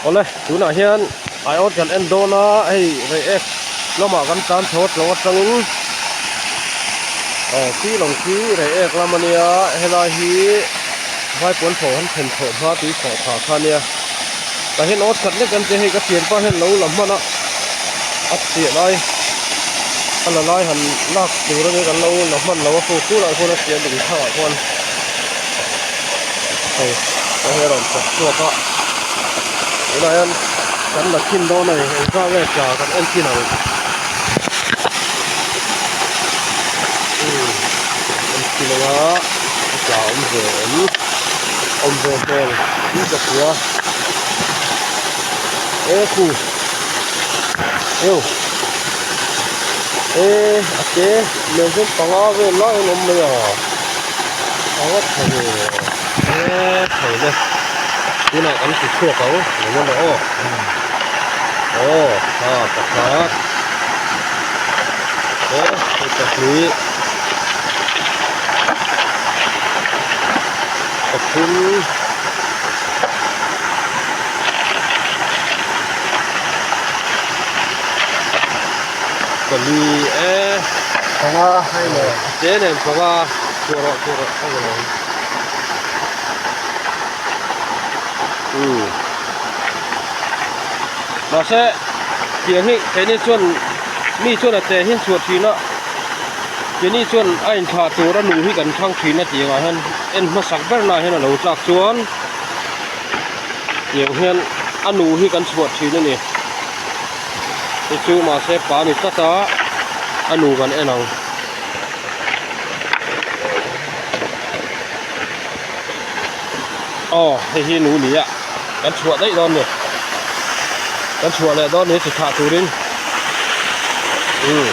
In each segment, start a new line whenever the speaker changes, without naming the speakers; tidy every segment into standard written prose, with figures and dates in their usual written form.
Awle tunah hian aiawt kan en dawn a hei reiek lamah kan tlan chho a tlawng atangin aw khi lawng khi reiek lam a nia helai hi vaipuan pho han then chhoh hma tui chhoh phah kha a nia tah hian awt khat lek an che hei ka thianpa hian lo la hman a a chiah lai a la lai han lak tur a nia kan lo la hman lo a khu khurah khuan a chiah ding thlang ah khuan. Hei hei hi a rawn chawp chhuak a tunah hian kan la khin dawn a ni engzah nge tla kan en chin ang umm en chin ang a a tla awm ve em awm ve hmel in ka hria e khu eu e a te nen hian panga vel lai an awm mai a. A va tha ve e thei le tunah kan ti chhuak ang eng emaw aw aw ha pakhat e hei pahnih pathum pali e
panga hei le
te nen panga chhuah rawh chhuah rawh ka lo umm mahse tiang hi keini chuan mi chuan a te hian chhuah thin a keini chuan a inthlah tur a nu hi kan thlang thin a tiangah hian en hmasak ber naah hian a lo tlak chuan tiang hian a nu hi kan chhuah thin a ni. Hei chu mahse pa ni tlat a a nu kan en ang. Aw hei hi nu ni a kan chhuah daih dawn ni kan chhuah leh dawn ni chi thah turin umm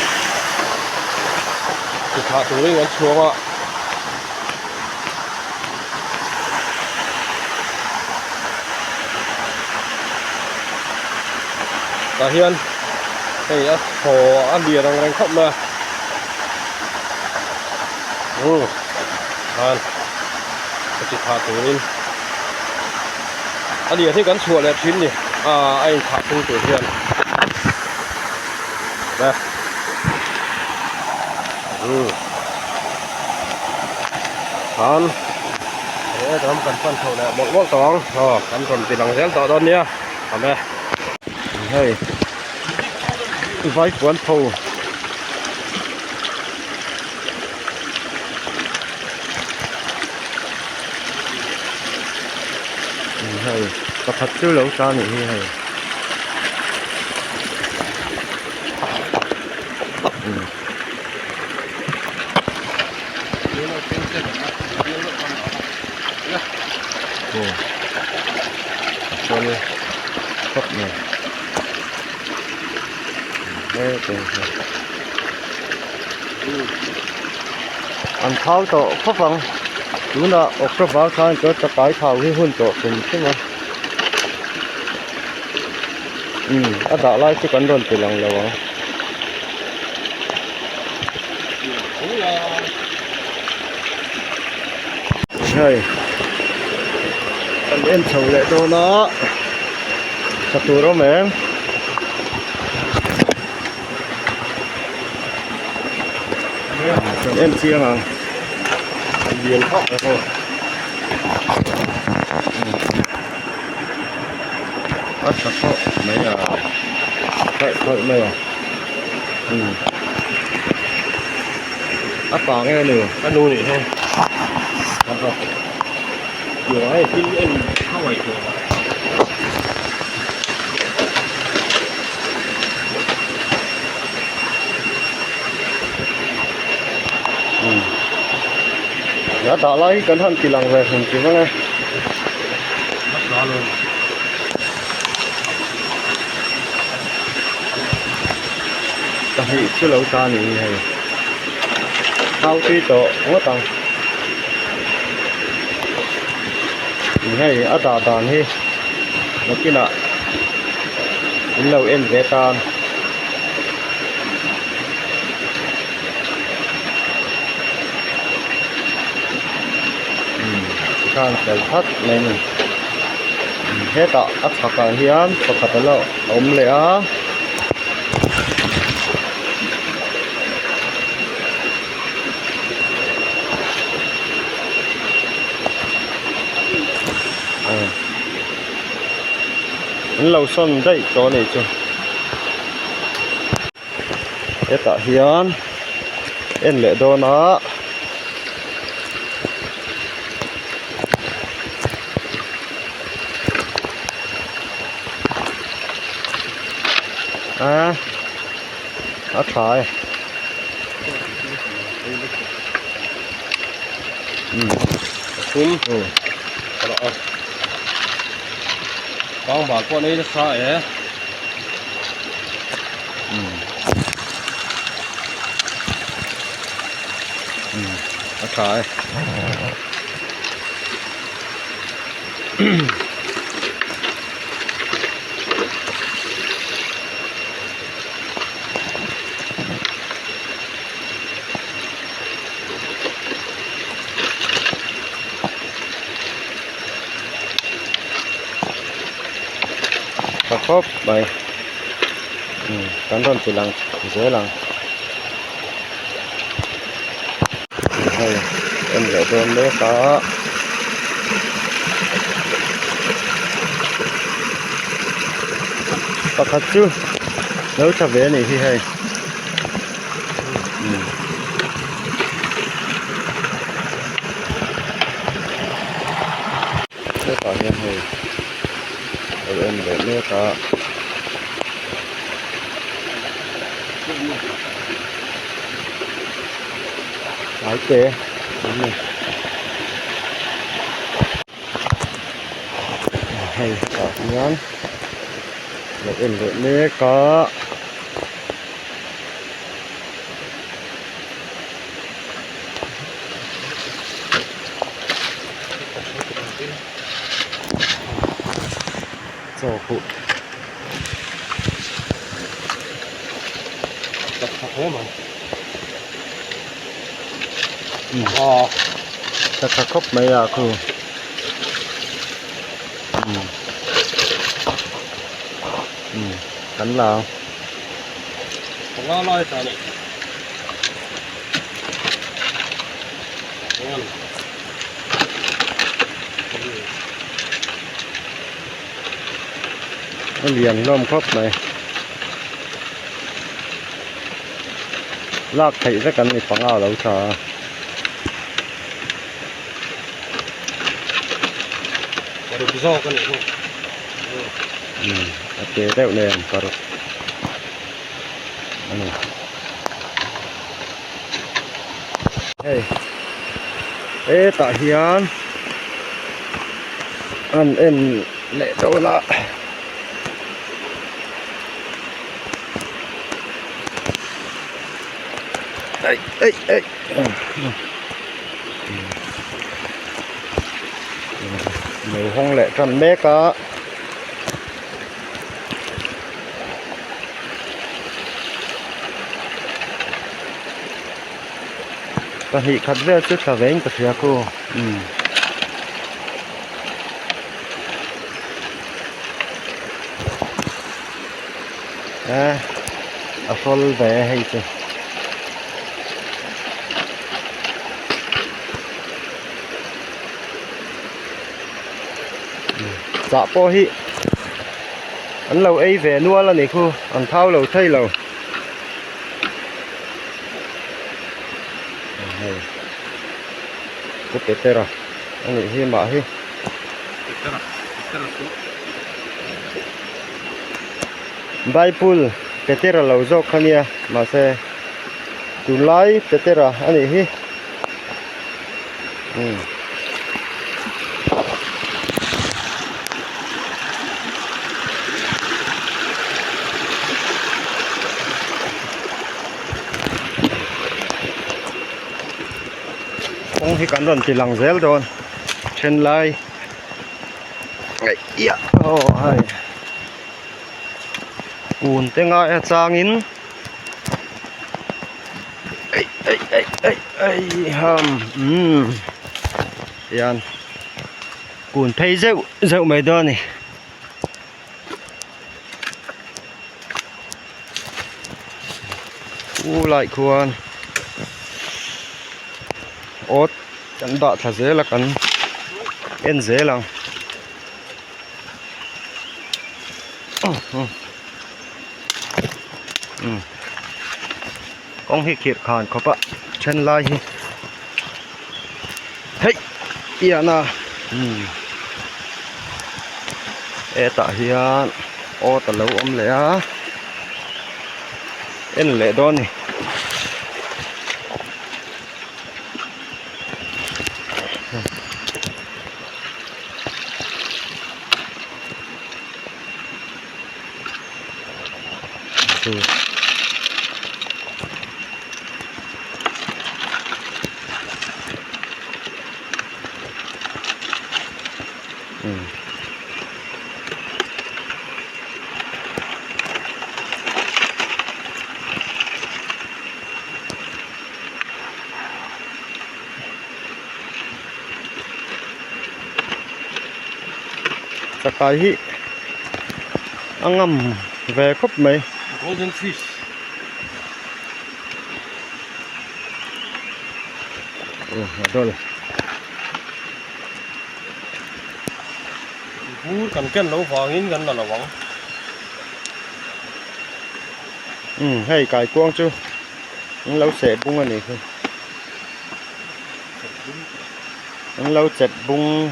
chi thah turin kan chhuang a. Tah hian hei a thaw a lian ang reng khawp mai a umm khan a chi thah turin a lian hi kan chhuah leh thin ni ah a inthah tung tur hian umm khan he ram kan pan chho leh mawlh mawlh tawh ang aw kan rawn ti lang zel tawh dawn nia awm e hei vai puan pho
hei pakhat chu lo ta nih hi hei. An thau tawh khawp ang tunah October khan chuan chakai thau hi hun tawh hrim hrim a umm a dah lai chu kan rawn ti lang lo ang. Hei kan en chho leh dawn a tha tur awm em kan en chiang ang
lian khawp mai ho
a tha khawp mai a khalh khalh mai a umm a pa nge nu
a nu nih hi a pa tiang hei thil en a ngaihtuah
umm a dah lai hi kan han ti lang ve hmun chi vang e. Pahnih chu lo ta ni hei thau tui tawh ngawt ang hei a dah dan hi nakinah in lo en ve tan. Khan fel phat mai a ni. Hetah a chhakah hian pakhat a la awm leh a. An lo sawn daih tawh a nih chu. Hetah hian en leh dawn a a a tha e umm
pathum pangbal pawh nei nasa e.
A tha e Tha khawp mai umm kan rawn ti lang zel ang hei en leh dawn mek a pakhat chu lo tha ve a nih hi hei umm. Hetah hian hei lo en leh mek a. Tlai te an ni hei hetah hian lo en leh mek a. Chaw huh tha tha khawp mai a khu umm umm kan la ang. A lian hlawm khawp mai lak theih vek an ni panga a lo tha a. Umm a te deuh nen paruk a ni. Hei hetah hian an en leh dawn a ei ei ei lo hawng leh tan mek a. Pahnih khat vel chu tla vein ka hria khu umm e a hrawl ve a hei chu. Chah pawh hi an lo ei ve nual a ni khu an thau lo thei lo hei pu petera a nih hi mah hi bible petera lo zawk kha nia mahse tunlai petera a nih hi. Umm. Kawng hi kan rawn ti lang zel dawn then lai ngaih aw hai kun te ngai a changin. Ei ei ei ei ei ham umm tian kun phei zeuh zeuh mai dawn a ni. Khu lai khuan awt kan dah thla zel a kan en zel ang. Kawng hi khirh khan khawp a then lai hi hei piahna umm hetah hian awt a lo awm leh a en leh dawn a ni. Chakai hi a ngam ve khawp mai.
Golden fish.
Aw a dawl.
Bur kan ken lo vangin kan la lo ang.
Umm hei kaikuang chu an lo seh bung a nih hi. An lo chep bung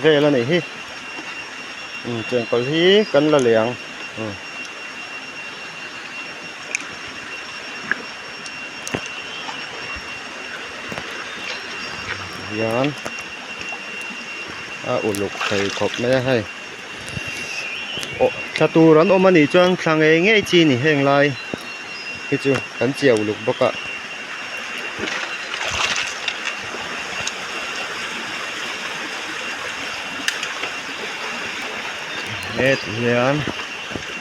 vel a nih hi. Umm chengkawl hi kan la leh ang. Umm. Hian a uluk thei khawp mai a hei. Aw thla tur an awm a nih chuan thla ngei ngei chi ni heng lai hi chu kan chiah uluk bawk a. Hetah hian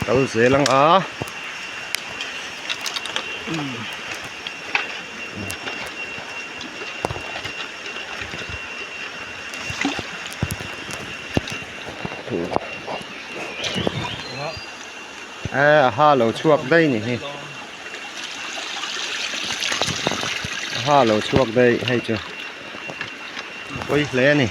kal zel ang a. A ha lo chhuak daih ni hi a ha lo chhuak daih hei chu pawi hle a ni.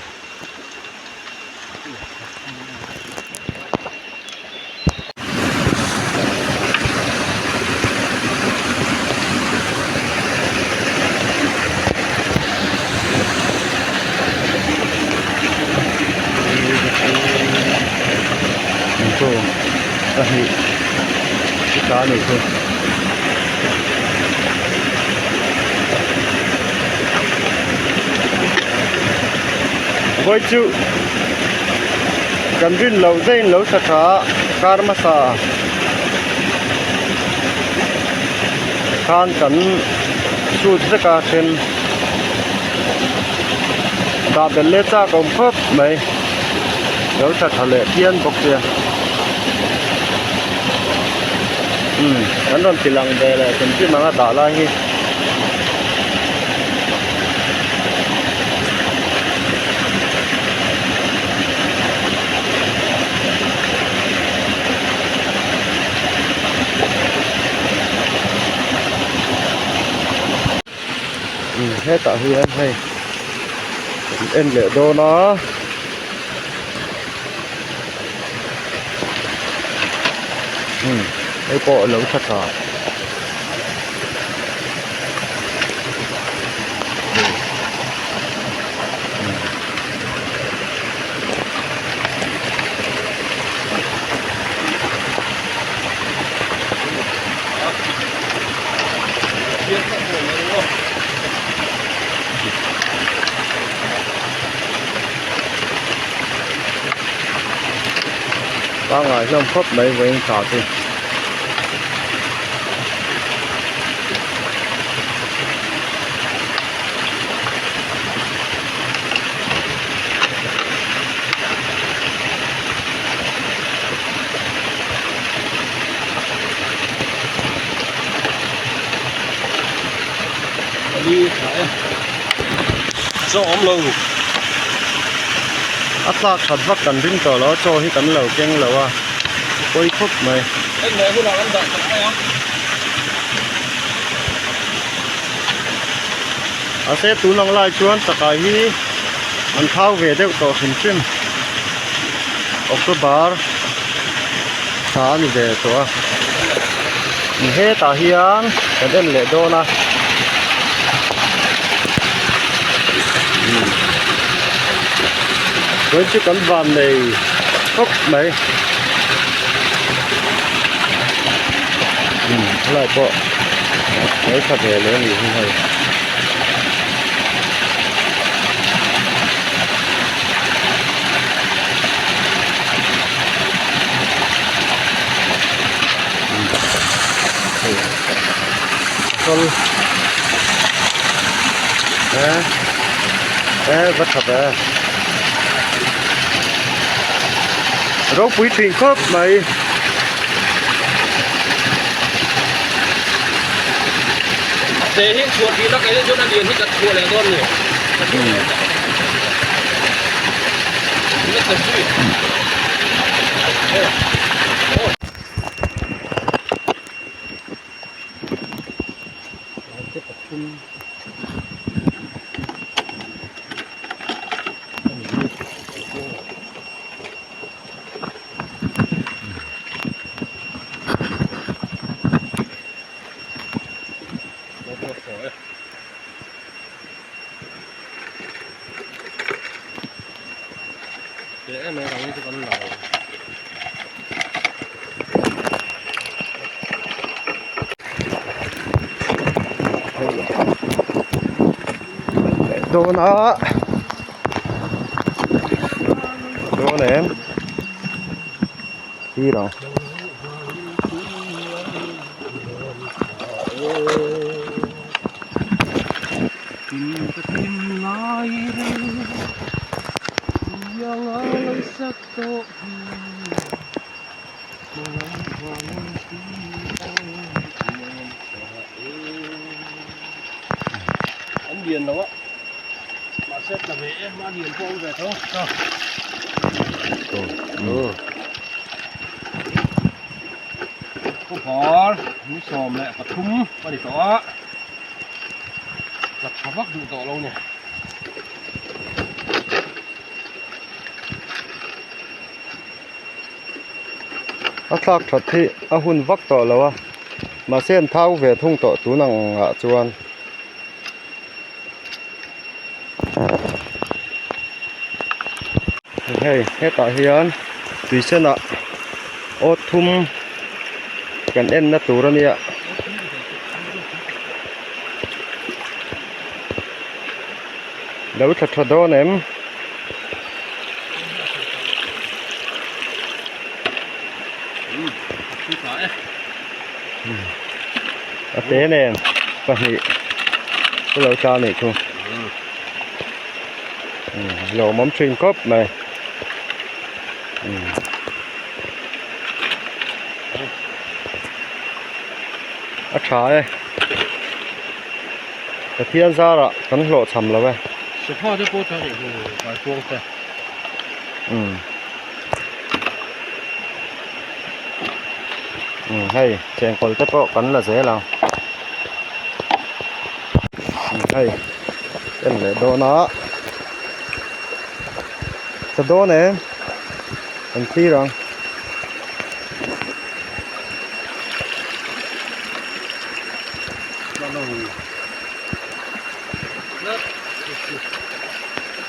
Pahnih chu a nih chu. Vawi chu kan rin loh daih in lo tha tha a kar hmasa khan kan chhut vek a then dah belh leh chak a awm khawp mai lo tha tha leh phian bawk sia umm kan rawn ti lang ve leh kum kim anga dah lai hi. Hetah hian hei kan en leh dawn a umm hei pawh a lo tha tha. Pangngai hlawm khawp mai vawiin thla chu. A tlak khat vak kan ring tawh lo a chaw hi kan lo keng lo a pawi khawp mai. Mahse tun ang lai chuan chakai hi an thau ve deuh tawh hrim hrim. October thla a ni ve tawh a. Hetah hian kan en leh dawn a. Chuan chu kan van nei khawp mai. Helai pawh ngaithla ve leh a nih hi hei. E va tha ve ropui thin khawp mai.
Te hi chhuah tih tak eih chuan a lian hi kan chhuah leh dawn ni.
Dawn a dawn em thlir ang.
An lian lo a mahse tla ve em a lian pawh a awm ve tho a. Khawvar ni 13 a ni tawh a tla tha vak duh tawh lo a ni.
A thlak that hi a hun vak tawh lo a mahse an thau ve thung tawh tun ang ah chuan. Hei hetah hian tui senah awt thum kan en na tur a nia. Lo tha tha dawn em? A te nen pahnih chu lo tla anih chu lawmawm thin khawp mai a tha e. Pathian zarah kan hlawhchham lo e.
Sofa te pawh chuan ih kaikuang te.
Umm. Umm hei chengkawl te pawh kan la zel ang. Umm hei en leh dawn a. Tha dawn e. Kan thlir ang.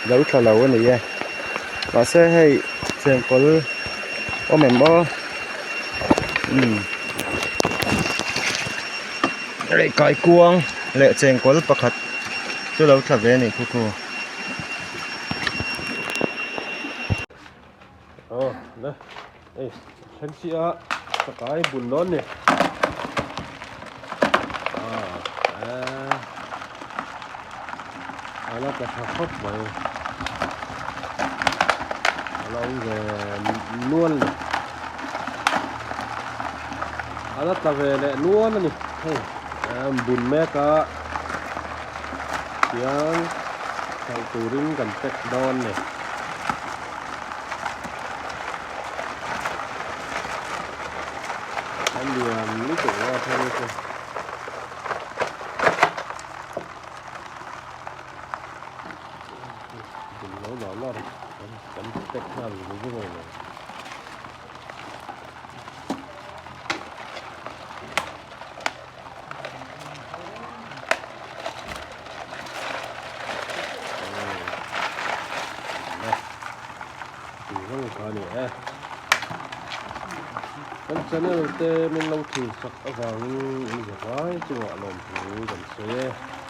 Lo tha lo a ni e mahse hei chengkawl awm em aw umm leh kaikuang leh chengkawl pakhat chu lo tla ve a nih khu khu.
Aw le hei thleng chiah a chakai bun dawn ni ah eh a la tla tha khawp mai a lo awm ve nual ni a la tla ve leh nual a ni hei bun mek a tiang hralh turin kan pack dawn ni. A lian lutuk lo a then chu. Kum lo lar lar kan kan pack nghal zung zung a ni. Kan channel te min lo thil sak avangin in za vai chungah lawmthu kan sawi e.